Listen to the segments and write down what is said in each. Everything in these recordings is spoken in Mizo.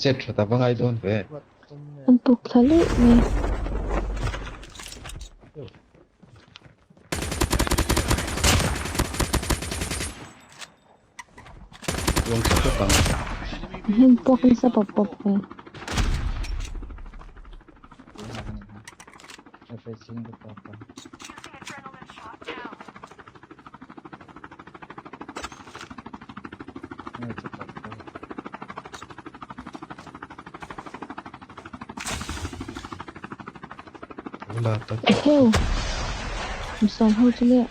Chet tha ta va ngai dawn ve. An puk thla luih mai. Ruang tha khawp ang. Hnim puak nasa pawp pawp ve. Eheu! Sawm ho chu le.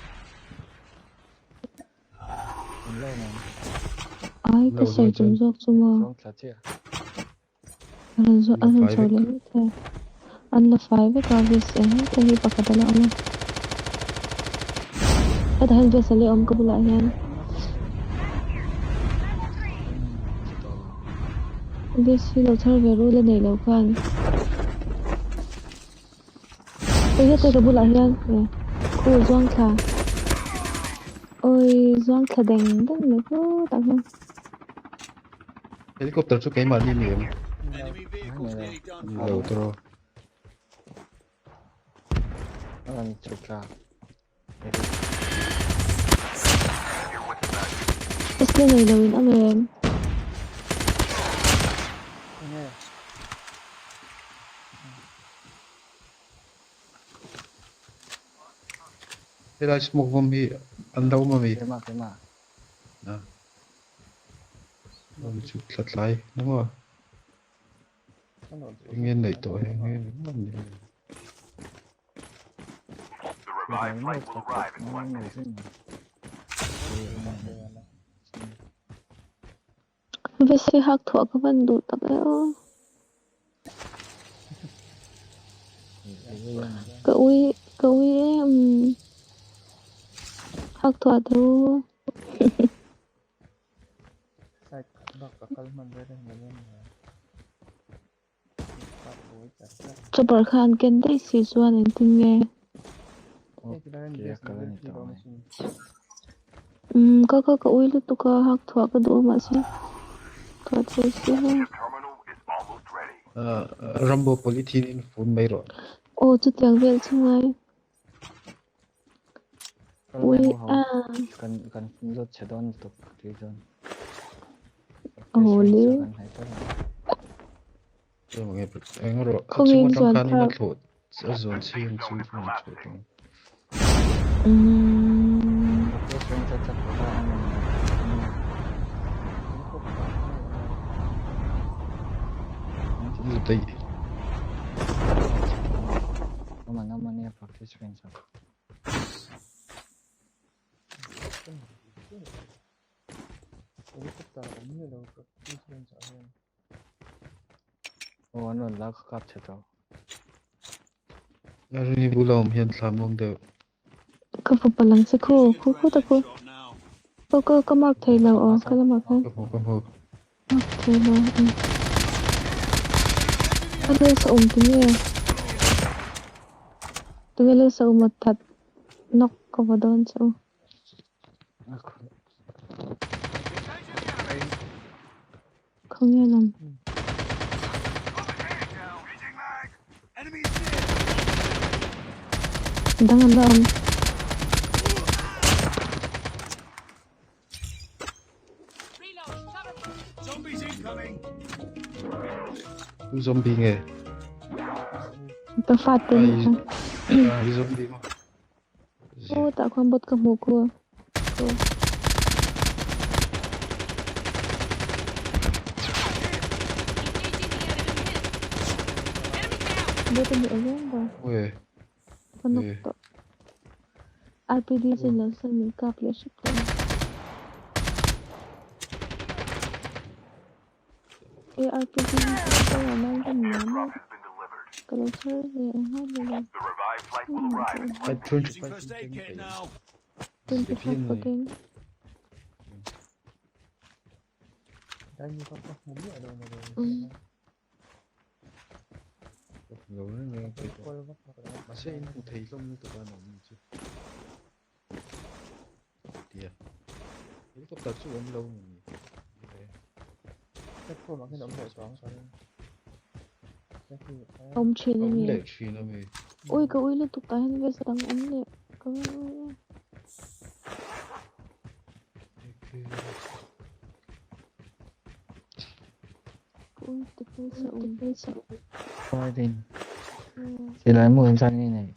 Ai ka sawi tum zawk chu maw? A rawn zawh a rawn chho leh mai thei. An la fai vek a vest eng te hi pakhat a la awm a. Hetah hian vest a la awm ka bulah hian. Vest hi lo chhar ve ru la nei lo khan. Hei heta ka bulah hian khu zuang thla awi zuang thla deng deng mai khawtah hian. Helicopter chu keimahni ni em? Ni lo tawh. Tesla nei lo in awm em? Helai smoke bomb hi an lo awm ami? Chu thla tlai maw? Eng nge neih tawh heng hi ringawt ni. Vese hak thuah ka van duh tak e aw. Ka ui ka ui em hak thuah teh u. Chopper kha an ken daih si chuan engtin nge? Umm ka ka ka ui lutuk a hak thuah ka duh a mahse thuah thei si lo. Rambo polythene in fun mai rawh. Aw chutiang vel chu ngai. Ui a. Aw le. Khawngin zuan thlak. Umm. Rini bula awm hian thlam awm deuh. Ka fapa lang che khu khu khu ta khu. Ka ka ka mark thei lo aw ka la mark Ka hmu ka hmu. Mark thei lo. A lel sa um tu nge. Tu nge lel sa um a that knock ka va dawn che u. Khawnge lam. Dang an la awm. Tu zombie nge? Ka fate nih kha. Ai zombie maw? Aw tah khuan bot ka hmuh khu. Bot a ni awm ba. Ka nawk tawh. RPD chu lo sawn min kap leh hrep tawh a. E RPG hi chu ka rawn ang ka nuam a. Ka lo chhar ve ang nghal lo. 25 ka keng. Platform ah khian awm leh tawh ang ka ring. Awm thin a Awm mi. leh thin a mi. Ui ka ui lutuk tah hian vest dang awm leh ka van ui e. Ka ui te pawisa awm. Fighting. Silai mu insan nge nei.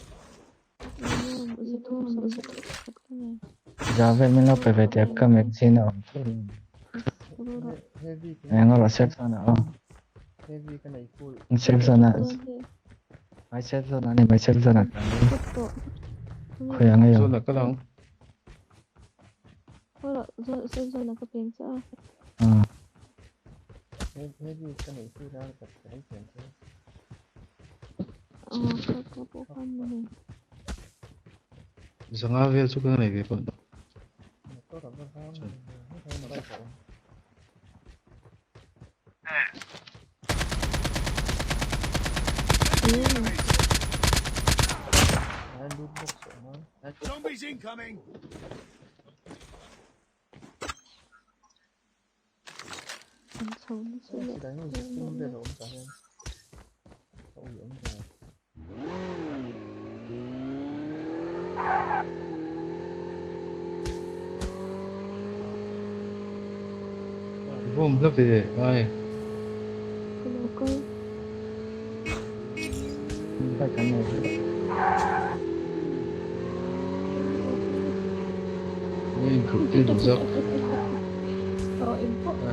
Za vel min lo pe ve teh ka magazine a awm teuh lo. Eng a rawh safe zone ah aw. Safe zone ah mai safe zone ah ni mai safe zone ah tlan dawn. Khawi ang ei Zone ah kal ang. Zanga vel chu ka nei ve pawh. Zombies incoming! An chho nasa leh leh leh. Vawm hla ve ai. Ka lo kal. Bike an nei ve. Nge inkhulh tir duh zawk. Aw engpawh ka.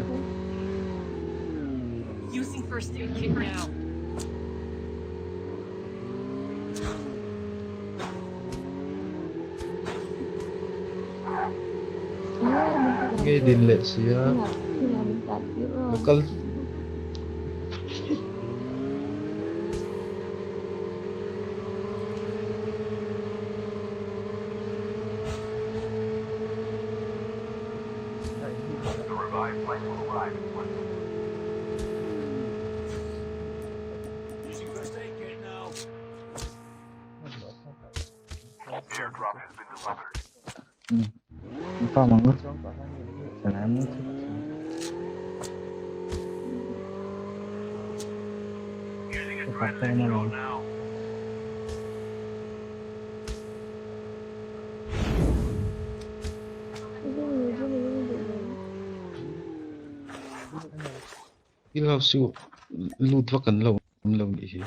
Using first aid kit now. Nge din leh si a. Local. Farm ang Salam. Ka na lang. Hill house chu lut vak an lo awm lo nih hi.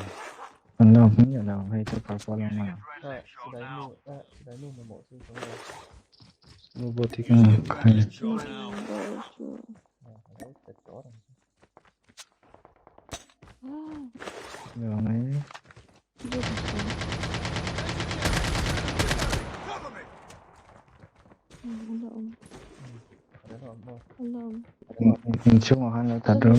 An lo awm miah lo hei chu kalpawh lo mai ang. Robot hi Inchhungah khan lo that rawh.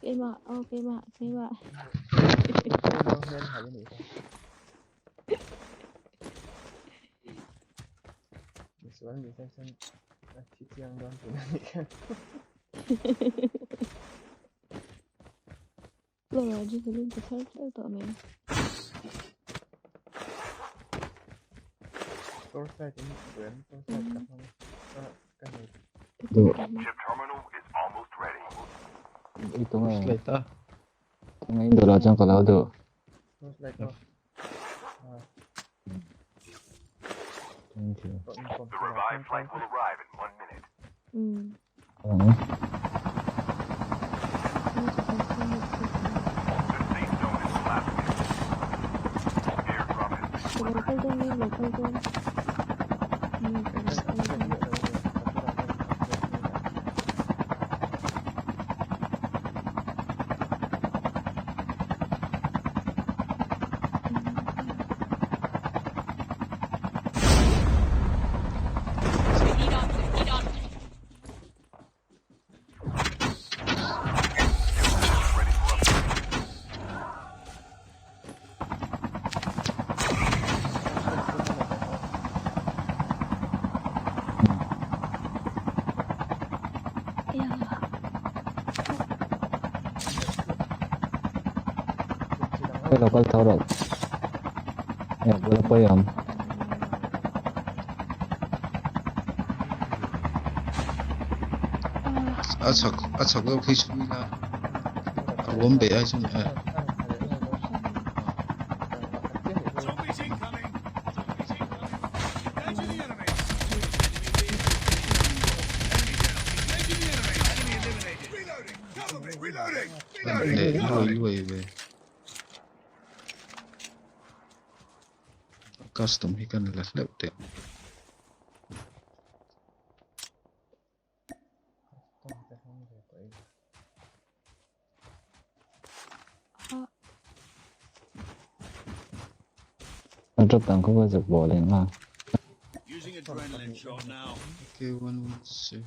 Keimah aw keimah keimah. Laura adrenaline ka thar tleu tawh mai. Duh. I tunge. Flashlight a. Tunge in duh loh chuan ka lo duh. Thank you. Mm. Ka lo kal dawn nge lo kal dawn. Nge ka lo kal dawn. Need optic. Need optic. Local tho rawh. Ya bula pawh i awm. A chak a chak zawk hi chu ila a ruam beh ai chuan eh. Zombies incoming! Zombies incoming! Engaging the enemies! Enemy down! Engaging the enemy! Enemy eliminated! Reloading! Cover me! Reloading! Kan Reloading! leh Cover luai me! luai ve. Custom hi kan la hleuh teh. An drop dan khaw zuk bawh leh nghal. Using adrenaline shot now. Okay, 117.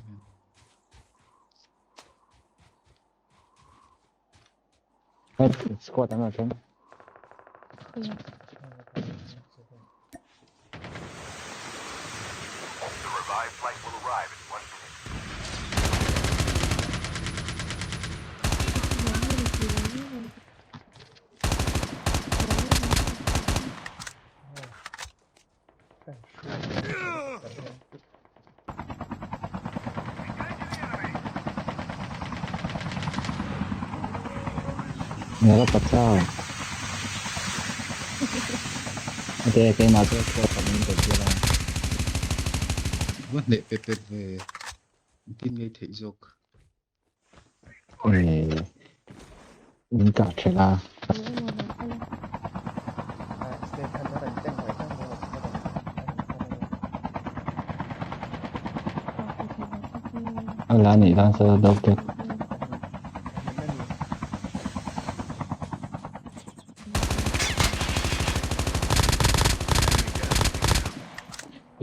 Hei squad an rawn thleng. The revived flight will arrive in 1 minute. Nala pachau. Ate keimah chu squad tam in bet tir a. Va hneh pep pep ve. Engtin ngei theih zawk. Eh min kah thelh a. A la nih dan sa deuh tep.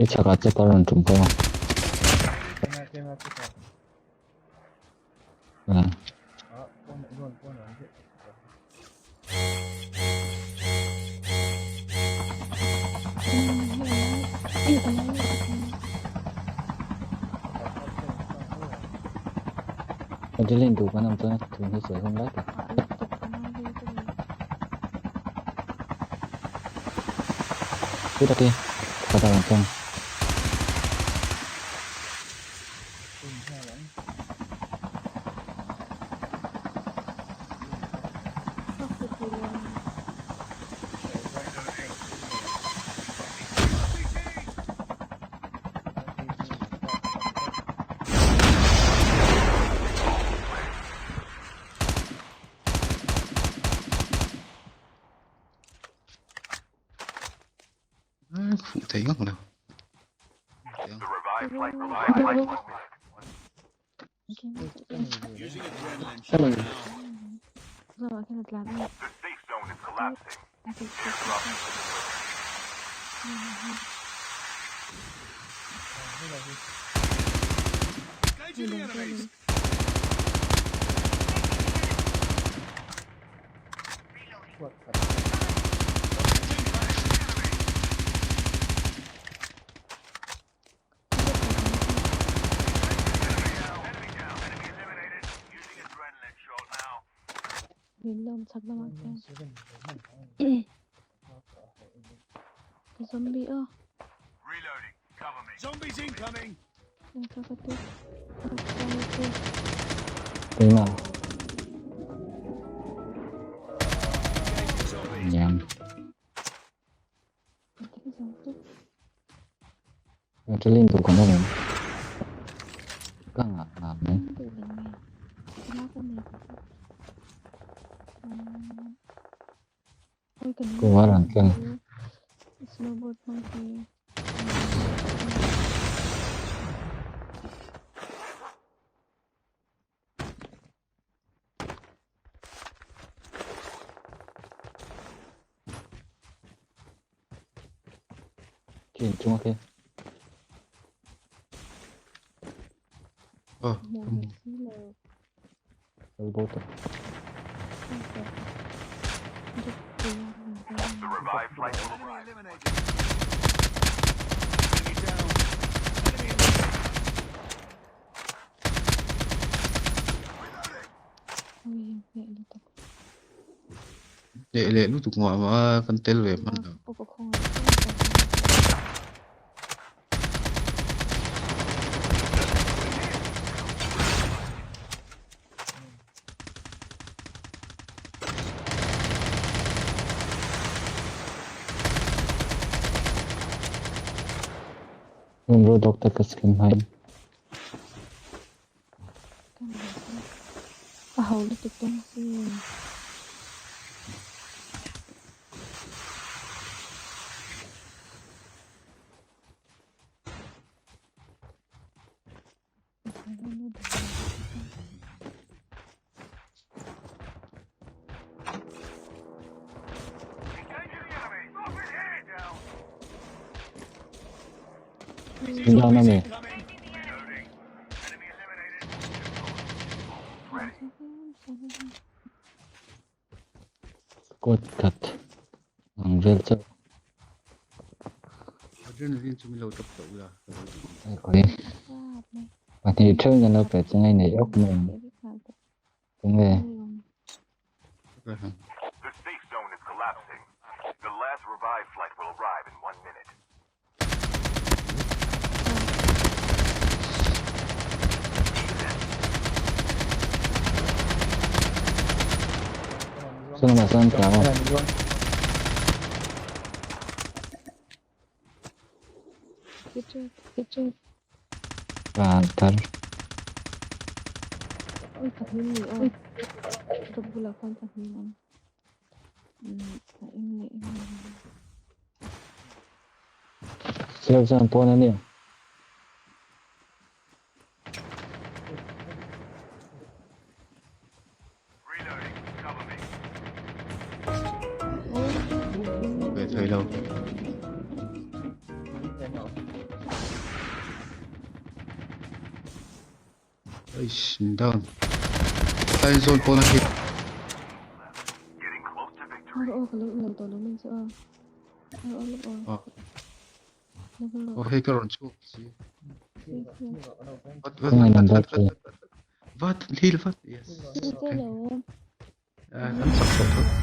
I chakah che ka rawn tum pawh. Adeline duh kan awm chuan tun hi sawi hun lai tak. Chutah khi pakhat a rawn thleng. Phụ thấy ngang nào. The revived flight will arrive in 1 minute. Using adrenaline shot now. The safe zone is collapsing. Airdrop has been delivered. Engaging the enemies! Enemy down. Enemy eliminated. Using adrenaline shot now. Zombie oh. Reloading. Cover me. Zombies incoming! Keimah. Engaging zombies! Nham. Adeline duh kan awm em? Ka ngah ngah mai. Ko a rawn thleng. Snowboard monkey. Khi inchung a khi. Ờ, Elbow tawh. The revived flight will Enemy arrive. eliminated! Enemy down! Enemy eliminated! Hneh leh lutuk mah mah a kan tel ve hman lo. Roadhog te ka skin hmain. A ho lutuk dawn si. Down a mi. Squad khat ang vel chauh. Adrenaline chu min lo tap tawh ula ka lo duh ang. Khawi pahnih theuh in an lo pe chu ngei nei awk mai ang. Tunge? The safe zone is collapsing. The last revive flight will arrive in 1 minute. Saw lamah sawn tlang a. Van thar. Safe zone pawn a nia. Ve thei lo. Eish, min down. Time zone pawn a hit. Aw hei ka rawn chhuak si. Vat vat vat vat vat vat vat heal vat yes. Okay. Kan chak tawh tho.